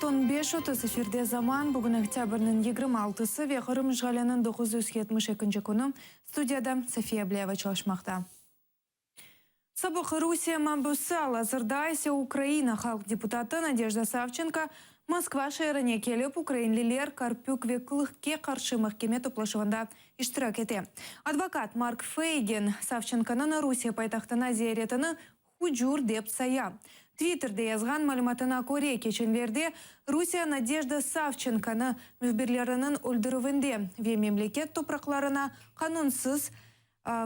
Saat 15:30 efirde Zaman, bugün oktâbrniñ 26-sı ve Qırım işğaliniñ 972 künü. Studiyada Safiye Ablâyeva çalışmaqta. Sabıq Rusiye mabüsi, al-azırda ise Ukraina halq deputatı Nadejda Savçenko Moskva şeerine kelip, ukrainliler Karpük ve Klıhke qarşı mahkeme toplaşuvında iştirak ete. Advokat Mark Feygin, Savçenkonıñ Rusiye paytahtına ziyaretini hucur dep saya. Twitterde yazğan malümatına köre, keçenlerde Rusiye Nadejda Savçenkonı mühbirleriniñ öldürüvinde ve memleket topraqlarına qanunsız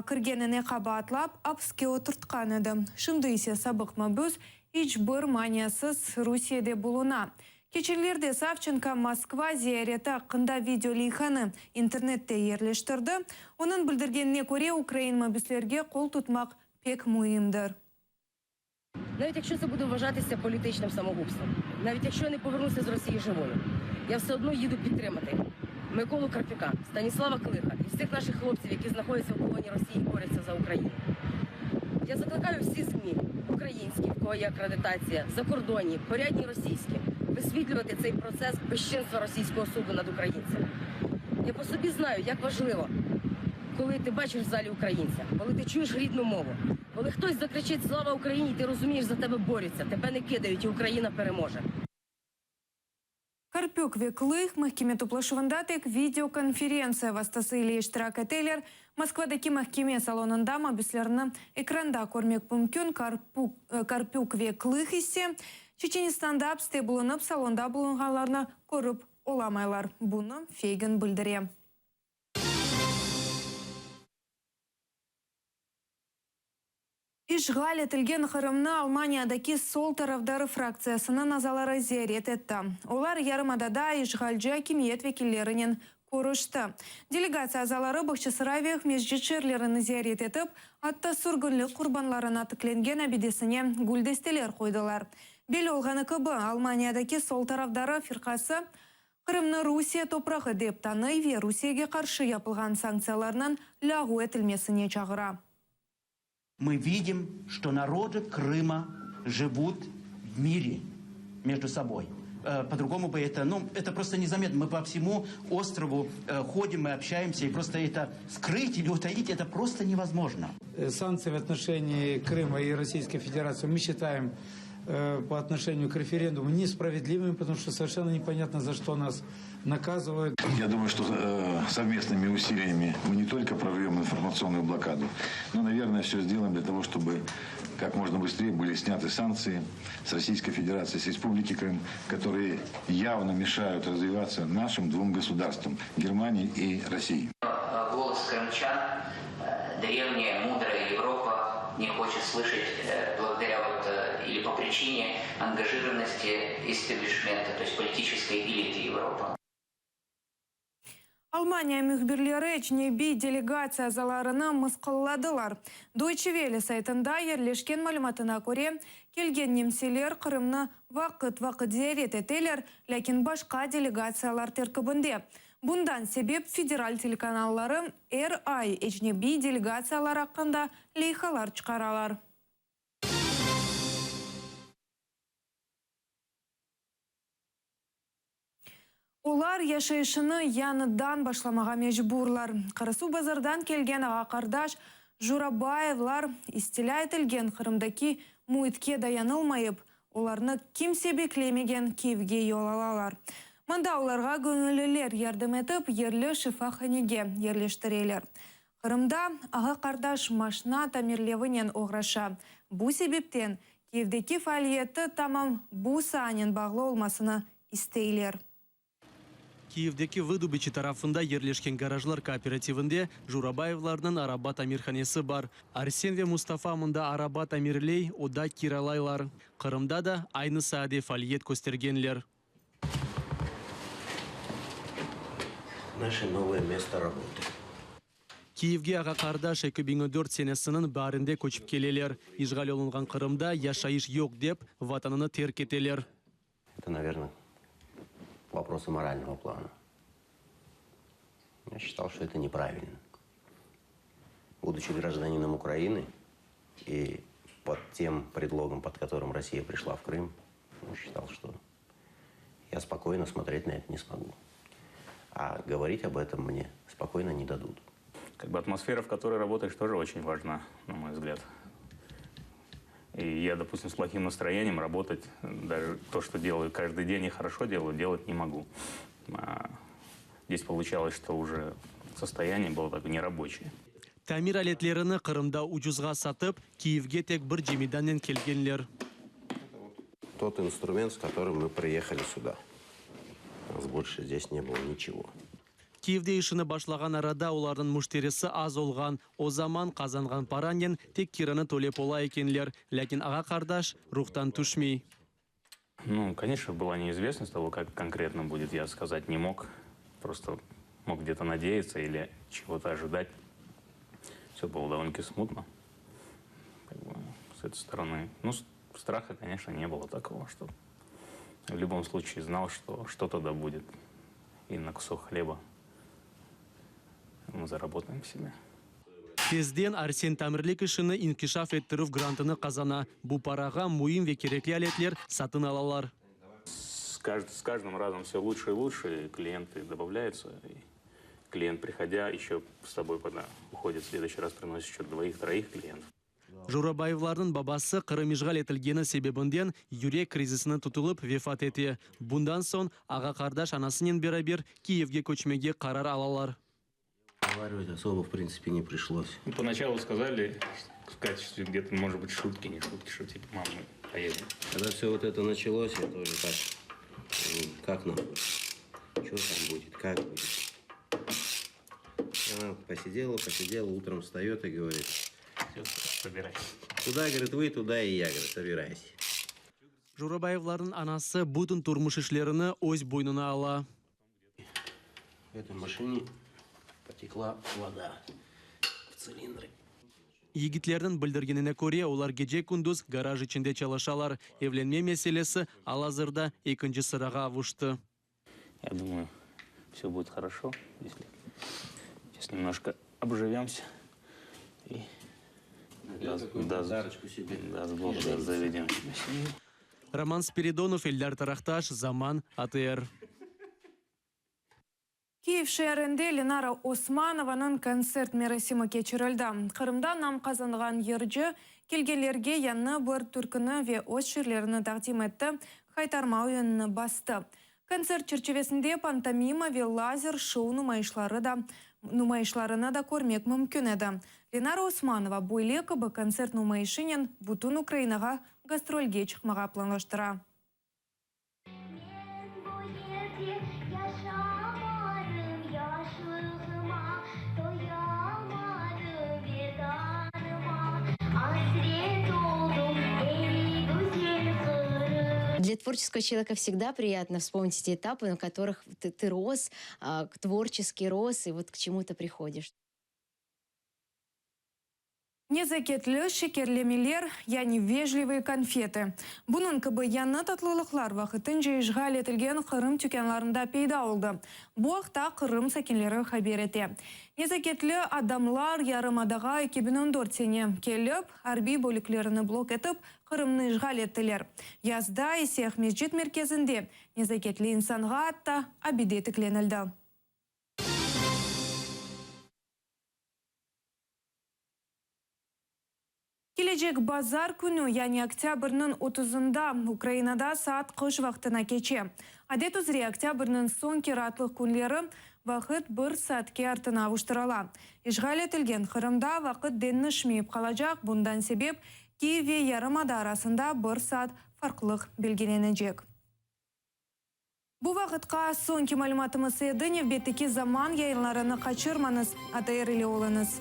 kirgenine qabaatlap, apske oturtqan edi. Şimdi ise sabıq mabüs iç bir maniasız Rusiyede buluna. Keçenlerde Savçenko Moskva ziyareti aqqında video leyhanı internette yerleştirdi. Onıñ bildirgenine köre, ukrain mabüslerge qol tutmaq pek müimdir. Навіть якщо це буде вважатися політичним самогубством, навіть якщо я не повернуся з Росії живою, я все одно їду підтримати Миколу Карпюка, Станіслава Клиха і всіх наших хлопців, які знаходяться в полоні Росії і борються за Україну. Я закликаю всі ЗМІ, українські, в кого є акредитація, закордонні, порядні російські, висвітлювати цей процес безчинства російського суду над українцями. Я по собі знаю, як важливо, коли ти бачиш в залі українця, коли ти чуєш рідну мову, коли хтось закричить «Слава Україні», ти розумієш, за тебе борються, тебе не кидають і Україна переможе. Karpük ve Klıh mahkeme toplaşuvında tek videokonferentsiya vastası ile iştirak eteler. Moskvadaki mahkeme salonında mabüslerni ekranda körmek mümkün, Karpük ve Klıh ise Çeçenistanda apiste bulunıp, salonda bulunğanlarnı körip olamaylar. Bunı Feygin bildire. İşğal etilgen Qırımnı Almaniyadaki Sol tarafdarı fraktsiyasınıñ azaları ziyaret etti. Olar yarımadada işğalci akimiyet vekillerinen körüşti. Delegatsiya azaları Bağçasaray ve Aqmescit şeerlerini ziyaret etip, atta sürgünlik qurbanlarına tiklengen abidesine güldesteler qoydılar. Belli olğanı kibi, Almaniyadaki Sol tarafdarı firqası Qırımnı Rusiye toprağı dep tanıy ve Rusiyege qarşı yapılğan sanktsiyalarnıñ lâğu etilmesine çağıra. Мы видим, что народы Крыма живут в мире между собой. По-другому бы это, ну, это просто незаметно. Мы по всему острову ходим, мы общаемся, и просто это скрыть или утаить, это просто невозможно. Санкции в отношении Крыма и Российской Федерации мы считаем по отношению к референдуму несправедливыми, потому что совершенно непонятно, за что нас наказывают. Я думаю, что совместными усилиями мы не только прорвем информационную блокаду, но, наверное, все сделаем для того, чтобы как можно быстрее были сняты санкции с Российской Федерации, с Республики Крым, которые явно мешают развиваться нашим двум государствам, Германии и России. Голос крымчан, древняя, мудрая Европа не хочет слышать благодаря вот или по причине ангажированности истеблишмента, то есть политической элиты Европы. Almaniya mühbirleri ecnebiy delegatsiya azalarını mısqılladılar. Deutsche Welle saytında yerleşken malümatına köre, kelgen nemseler Qırımnı vaqıt-vaqıt ziyaret eteler, lâkin başqa delegatsiyalar terkibinde. Bundan sebep federal telekanalları er ay ecnebiy delegatsiyalar aqqında leyhalar çıqaralar. Olar yaşayışını yañıdan başlamağa mecburlar. Qarasuvbazardan kelgen ağa-qardaş Jurabayevlar istilâ etilgen Qırımdaki müitke dayanılmayıp, olarnı kimse beklemegen Kyivge yol alalar. Mında olarğa göñülliler yardım etip, yerli şifahanege yerleştireler. Qırımda ağa-qardaş maşna tamirlevinen oğraşa. Bu sebepten Kyivdeki faaliyeti tamam bu saanen bağlı olmasını isteyler. Kyivdeki Vıdubiçi tarafında yerleşken garajlar kooperativinde Jurabayevlarnıñ araba tamirhanesi bar. Arsen ve Mustafa mında araba tamirley, oda kiralaylar. Qırımda da aynı saade faaliyet köstergenler. Naşe novoye mesto rabotı. Kyivge ağa-qardaş 2004 senesiniñ baarinde köçip keleler. İşğal olunğan Qırımda yaşayış yoq dep, vatanını terk eteler. Это, наверно, вопросы морального плана. Я считал, что это неправильно. Будучи гражданином Украины и под тем предлогом, под которым Россия пришла в Крым, я считал, что Я спокойно смотреть на это не смогу. А говорить об этом мне спокойно не дадут. Как бы атмосфера, в которой работаешь, тоже очень важна, на мой взгляд. И я, допустим, с плохим настроением работать, даже то, что делаю каждый день и хорошо делаю, делать не могу. А здесь получалось, что уже состояние было такое нерабочее. Tamir aletlerini Qırımda ucuzğa satıp, Kiyevge tek bir cemidannen kelgenler. Тот инструмент, с которым мы приехали сюда. У нас больше здесь не было ничего. Kiyevde işini başlağan arada olarnıñ müşterisi az olğan. O zaman qazanğan paranen tek kiranı tölep ola ekenler. Lâkin ağa-qardaş ruhtan tüşmey. Ну, конечно, была неизвестность того, как конкретно будет, я сказать не мог. Просто мог где-то надеяться или чего-то ожидать. Все было довольно-таки смутно. Как бы, с этой стороны. Ну, страха, конечно, не было такого, что в любом случае знал, что что-то да будет. И на кусок хлеба мы заработаем себе. Tezden Arsen tamirlik işini inkişaf ettirüv grantını qazana. Bu parağa müim ve kerekli aletler satın alalar. С каждым разом все лучше и лучше, и клиенты добавляются. И клиент, приходя, еще с тобой когда уходит в следующий раз, приносит еще двоих-троих клиентов. Журабаевlarnıñ babası Qırım işğal etilgeni sebebinden yürek krizisine tutulıp vefat ete. Bundan soñ ağa-qardaş anasınen beraber Kiyevge köçmege qarar alalar. Разговаривать особо, в принципе, не пришлось. Ну, поначалу сказали в качестве где-то, может быть, шутки, не шутки, что типа, мам, мы поедем. Когда все вот это началось, я тоже так, как нам быть? Что там будет, как будет? Она посидела, посидела, утром встает и говорит, Все, собирайся. Куда, говорит, вы, туда и я, говорит, собирайся. Журабаевlarnıñ anası bütün turmuş işlerini öz boynuna ala. В этой машине потекла вода в цилиндре. Yigitlerniñ bildirgenine köre, olar gece-kündüz garaj içinde çalışalar. Evlenme meselesi al-azırda ekinci sırağa avuştı. Я думаю, все будет хорошо, если сейчас немножко обживемся и даст, Подарочку себе. даст Бог, да, заведем себе семью. Roman Spiridonov, Eldar Tarahtaş, Zaman, ATR. Kiyev şeerinde Lenara Osmanovanıñ kontsert merasimi keçirildi. Qırımda nam qazanğan yırcı kelgenlerge yañı bir türküni ve öz şiirlerini taqdim etti, Haytarma oyunını bastı. Kontsert çerçivesinde pantomima ve lazer şou numayışları da numayışlarını da körmek mümkün edi. Lenara Osmanova böyle kibi kontsert numayışınen bütün Ukrainağa gastrolge çıqmağa planlaştıra. Men bu yerde yaşamadım, yaşlığıma toyamadım, Vetanıma asret oldım, ey güzel Qırım. Для творческого человека всегда приятно вспомнить эти этапы, на которых ты, ты рос, творчески рос, и вот к чему-то приходишь. Nezaketli şekerlemeler, yani vejlivые konfeti. Bunıñ kibi yañı tatlılıqlar vaqtınca işğal etilgen Qırım tükânlarında peyda oldı. Bu aqta Qırım sakinleri haber ete. Nezaketli adamlar yarımadağa 2014 sene kelip, arbiy bölüklerini blok etip, Qırımnı işğal ettiler. Yazda ise Aqmescit merkezinde nezaketli insanğa atta abide tiklenildi. Kelecek bazar künü, yani oktâbrniñ 30-ında Ukrainada saat qış vaqtına keçe. Adet üzre oktâbrniñ soñki raatlıq künleri vaqıt bir saatke artına avuştırıla. İşğal etilgen Qırımda vaqıt deñişmeyip qalacaq, bundan sebep Kiyev ve yarımada arasında bir saat farqlılıq belgilenecek. Bu vaqıtqa soñki malümatımız edi. Nevbetteki Zaman yayınlarını qaçırmañız. ATR ile oluñız.